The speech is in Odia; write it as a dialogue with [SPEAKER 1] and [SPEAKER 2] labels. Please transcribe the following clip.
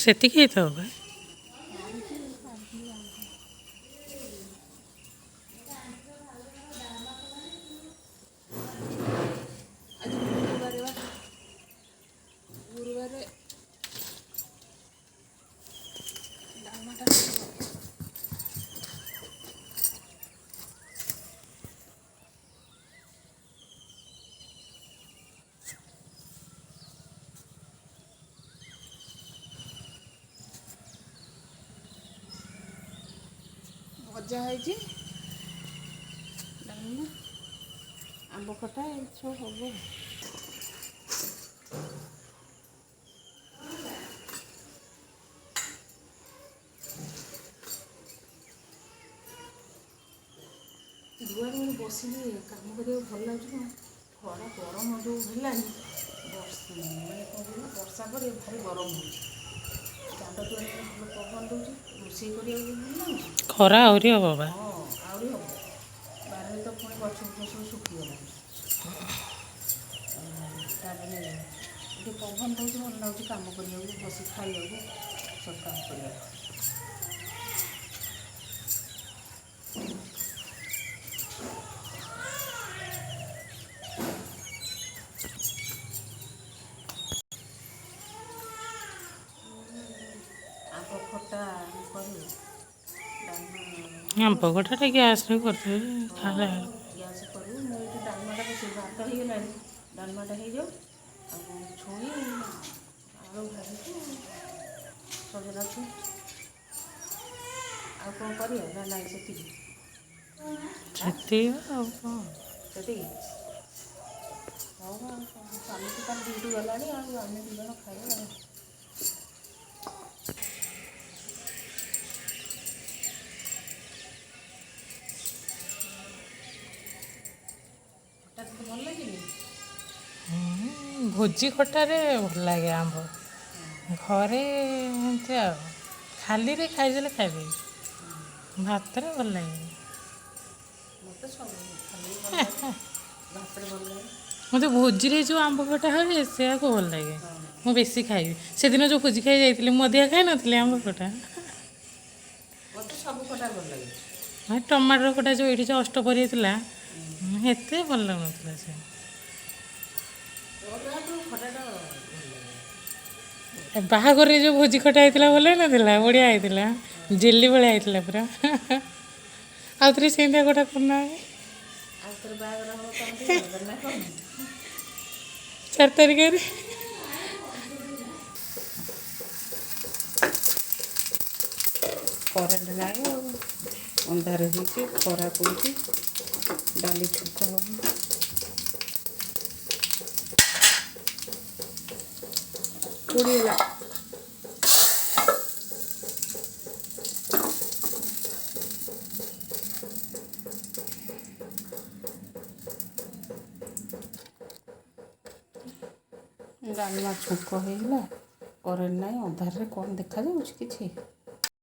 [SPEAKER 1] ସେତିକି ହେଇଥାଉ ବା।
[SPEAKER 2] ଆଜି ଗୁରୁବାର ବା, ଗୁରୁବାର ଡାଲମାଟା ହବ। ଭଜା ହେଇଛି, ଡାଲମା, ଆମ୍ବ ଖଟା, ଏମିତି ସବୁ ହବ। ଦୁଆରେ ମାନେ ବସିକି କାମ କରିବାକୁ ଭଲ ଲାଗୁଛି କଣ? ଖରା ଗରମ ଯେଉଁ ହେଲାଣି, ବର୍ଷା ମାନେ କ'ଣ କହିଲ, ବର୍ଷା ପରେ ଭାରି ଗରମ ହେଉଛି। ଦାଣ୍ଡ ଦୁଆରେ ଭଲ ପବନ ଦେଉଛି, ରୋଷେଇ କରିବାକୁ ବି ଭଲ ଲାଗୁଛି।
[SPEAKER 1] ଖରା ଆହୁରି ହବ ବା।
[SPEAKER 2] ହଁ, ଆହୁରି ହବ। ବାରିରେ ତ ପୁଣି ଗଛ ବୁଛ ସବୁ ଶୁଖିଗଲାଣି। ତାପରେ ଟିକେ ପବନ ଦେଉଛି, ଭଲ ଲାଗୁଛି କାମ କରିବାକୁ, ବସି ଖାଇବାକୁ, ସବୁ କାମ କରିବାକୁ। ଆମ୍ବ ଖଟା କରିବୁ, ଡାଲମା।
[SPEAKER 1] ଆମ୍ବ ଖଟାଟା ଗ୍ୟାସ୍ରେ କରିଦେବେ ଖାଇଲା ବେଳକୁ।
[SPEAKER 2] ଗ୍ୟାସ୍ କରିବୁ। ମୁଁ ଏଇଠି ଡାଲମାଟା ବସେଇ, ଭାତ ହେଇଗଲାଣି, ଡାଲମାଟା ହେଇଯାଉ। ଆଉ ଛୁଇଁ ଆଳୁ ଭାଜିଛୁ, ସଜନା ଛୁଇଁ। ଆଉ କ'ଣ କରିବା ନା ନାଇଁ ସେତିକି?
[SPEAKER 1] ସେତିକି ଆଉ କ'ଣ?
[SPEAKER 2] ସେତିକି ହଉ। ଆଉ କ'ଣ? ସ୍ୱାମୀ ତ ତାର ଡ୍ୟୁଟି ଗଲାଣି, ଆଉ ଆମେ ଦୁଇ ଜଣ ଖାଇବା ଆଉ। ଖଟା ତତେ ଭଲ ଲାଗେନି?
[SPEAKER 1] ଭୋଜି ଖଟାରେ ଭଲ ଲାଗେ ଆମ୍ବ। ଘରେ ଏମିତି ଆଉ ଖାଲିରେ ଖାଇଦେଲେ ଖାଇଦେବି, ଭାତରେ ଭଲ ଲାଗେନି।
[SPEAKER 2] ମୋତେ ସବୁ ଖାଲି ଭଲ ଲାଗେ, ଭାତରେ ଭଲ ଲାଗେ।
[SPEAKER 1] ମୋତେ ଭୋଜିରେ ଯେଉଁ ଆମ୍ବ ଖଟା ହୁଏ, ସେୟାକୁ ଭଲ ଲାଗେ। ମୁଁ ବେଶୀ ଖାଇବି। ସେଦିନ ଯେଉଁ ଭୋଜି ଖାଇ ଯାଇଥିଲି, ମୁଁ ଅଧିକା ଖାଇନଥିଲି ଆମ୍ବ ଖଟା।
[SPEAKER 2] ମୋତେ ସବୁ ଖଟା ଭଲ ଲାଗେ।
[SPEAKER 1] ହଁ, ଟମାଟର ଖଟା ଯେଉଁ ଏଇଠି ଯେଉଁ ଅଷ୍ଟପହରି ହେଇଥିଲା, ଏତେ ଭଲ ଲାଗୁନଥିଲା ସେ।
[SPEAKER 2] ଅରୁଆ ଖଟାଟା ଭଲ ଲାଗେ।
[SPEAKER 1] ବାହାଘରରେ ଯେଉଁ ଭୋଜି ଖଟା ହେଇଥିଲା, ଭଲ ହେଇନଥିଲା? ବଢ଼ିଆ ହେଇଥିଲା, ଜେଲି ଭଳିଆ ହେଇଥିଲା ପୁରା। ଆଉ ଥରେ ସେମିତିଆ ଖଟା କରୁନାହାନ୍ତି।
[SPEAKER 2] ଆଉ ଥରେ ବାହାଘର ହବ ତମେ ନା କ'ଣ?
[SPEAKER 1] 4 ତାରିଖରେ।
[SPEAKER 2] କରେଣ୍ଟ ନାହିଁ ଆଉ ଅନ୍ଧାର ହେଇଛି, ଖରା ପଡ଼ୁଛି। ଡାଲି ଛୁଙ୍କ ହବ। ପୋଡ଼ିଗଲା। ଡାଲମା ଛୁଙ୍କ ହେଇଗଲା। କରେଣ୍ଟ ନାହିଁ, ଅନ୍ଧାରରେ କ'ଣ ଦେଖାଯାଉଛି କିଛି?